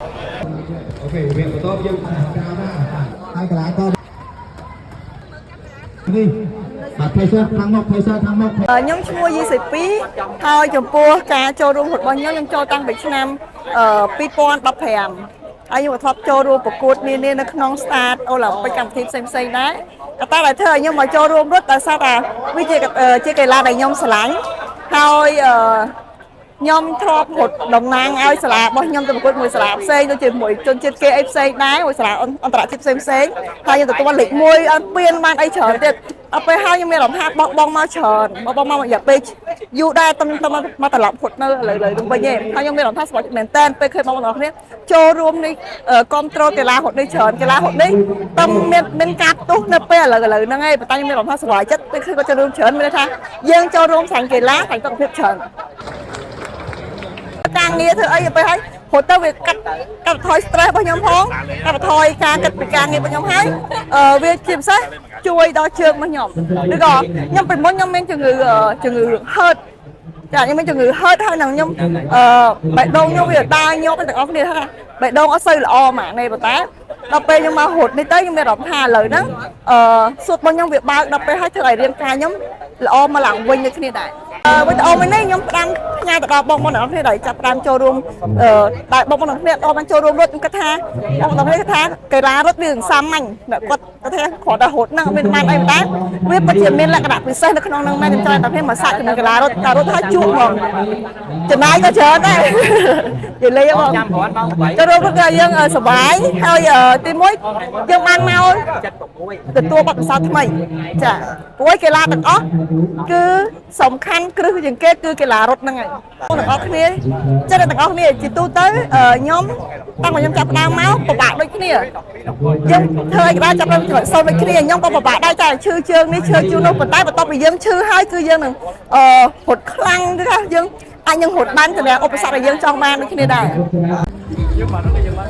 OK វគ្គបន្ទាប់យើង ក្រៅដែរហើយកីឡាករនេះបាទ pacer ខាងមុខ pacer ខាងមុខ ខ្ញុំឈ្មោះយីសេពីហើយចំពោះការចូលរួមរត់របស់ខ្ញុំខ្ញុំចូលតាំងពីឆ្នាំ2015ហើយខ្ញុំក៏ធ្លាប់ចូលរួមប្រកួតនានានៅក្នុង Start អូឡាំពិកកម្មវិធីផ្សេងផ្សេងៗដែរកត្តាដែលធ្វើឲ្យខ្ញុំមកចូលរួមរត់ដោយសារតែវាជាកីឡាដែលខ្ញុំស្រឡាញ់ហើយខ្ញុំធ្លាប់រត់តំណាងឲ្យសាលារបស់ខ្ញុំទៅប្រកួតមួយសាលាផ្សេងដូចជាមួយជនជាតិគេអីផ្សេងដែរមួយសាលាអន្តរជាតិផ្សេងផ្សេងៗហើយខ្ញុំទទួលបានលេខ1អត់ពៀនបានអីច្រើនទៀតដល់ពេលហើយខ្ញុំមានអារម្មណ៍ថាបោះបង់មកច្រើនបោះបង់មករយៈពេលយូរដែរតំតំមកត្រឡប់រត់នៅឥឡូវឥឡូវនោះវិញឯងហើយខ្ញុំមានអារម្មណ៍ថាសប្បាយចិត្តមែនតើពេលឃើញបងប្អូនទាំងអស់គ្នាចូលរួមនេះគ្រប់ត្រូលកីឡារត់នេះច្រើនកីឡារត់នេះតំមានការផ្ទុះនៅពេលឥឡូវឥឡូវហ្នឹងឯងប៉ុន្តែខ្ញុំមានអារម្មណ៍ថាសប្បាយចិត្តពេលឃើញគាត់ចូលរួមច្រើនមានន័យថាយើងចូលរួមស្រាញ់កីឡាស្រាញ់សុខភាពច្រើន ការងារធ្វើអីទៅហើយព្រោះទៅវាកាត់កាត់បន្ថយ stress របស់ខ្ញុំផងកាត់បន្ថយការគិតពីការងាររបស់ខ្ញុំហើយវាជាពិសេសជួយដល់ជើងរបស់ខ្ញុំឬក៏ខ្ញុំពីមុនខ្ញុំមានជំងឺជំងឺហឺតចាខ្ញុំមានជំងឺហឺតហើយនឹងខ្ញុំបេះដូងខ្ញុំវាដើរញាប់ទាំងអស់គ្នាថាបេះដូងអត់សូវល្អហ្មងនេះប៉ុន្តែដល់ពេលខ្ញុំមករត់នេះទៅខ្ញុំមានអារម្មណ៍ថាឥឡូវហ្នឹងសួតរបស់ខ្ញុំវាបើកដល់ពេលហើយធ្វើឲ្យរាងកាយខ្ញុំល្អមកឡើងវិញដូចគ្នាដែរវីដេអូមួយនេះខ្ញុំផ្ដាំផ្ញើទៅដល់បងប្អូនទាំងអស់គ្នាដែលចាប់ផ្ដើមចូលរួមដែលបងប្អូនទាំងអស់គ្នាដល់បានចូលរួមរត់ខ្ញុំគិតថាបងប្អូនទាំងអស់គ្នាគិតថាកីឡារត់វាសាមញ្ញតែគាត់គាត់ថាគ្រាន់តែរត់ហ្នឹងអត់មានបានអីប៉ុន្តែវាពិតជាមានលក្ខណៈពិសេសនៅក្នុងហ្នឹងមែនខ្ញុំចង់ឲ្យទាំងគ្នាមកសាកចំណងកីឡារត់តែរត់ហើយជក់ហ្មងចំណាយក៏ច្រើនដែរនិយាយលេងបងចូលរួមរត់ក៏យើងសប្បាយហើយទីមួយយើងបានមកទទួលបទពិសោធន៍ថ្មីចាព្រោះកីឡាទាំងអស់គឺសំខាន់គ្រឹះជាងគេគឺកីឡារត់ហ្នឹងហើយបងទាំងអស់គ្នាចិត្តទាំងអស់គ្នាជាទូទៅខ្ញុំតាំងពីខ្ញុំចាប់ផ្ដើមមកពិបាកដូចគ្នាយើងធ្វើឲ្យក្បាលចាប់ផ្ដើមចំណុចសូន្យដូចគ្នាខ្ញុំក៏ពិបាកដែរចាឈឺជើងនេះឈឺជើងនោះប៉ុន្តែបន្ទាប់ពីយើងឈឺហើយគឺយើងនឹងរត់ខ្លាំងគឺថាយើងអាចនឹងរត់បានទៅឧបសគ្គដែលយើងចង់បានដូចគ្នាដែរ យើងបាទហ្នឹងយើងបាទ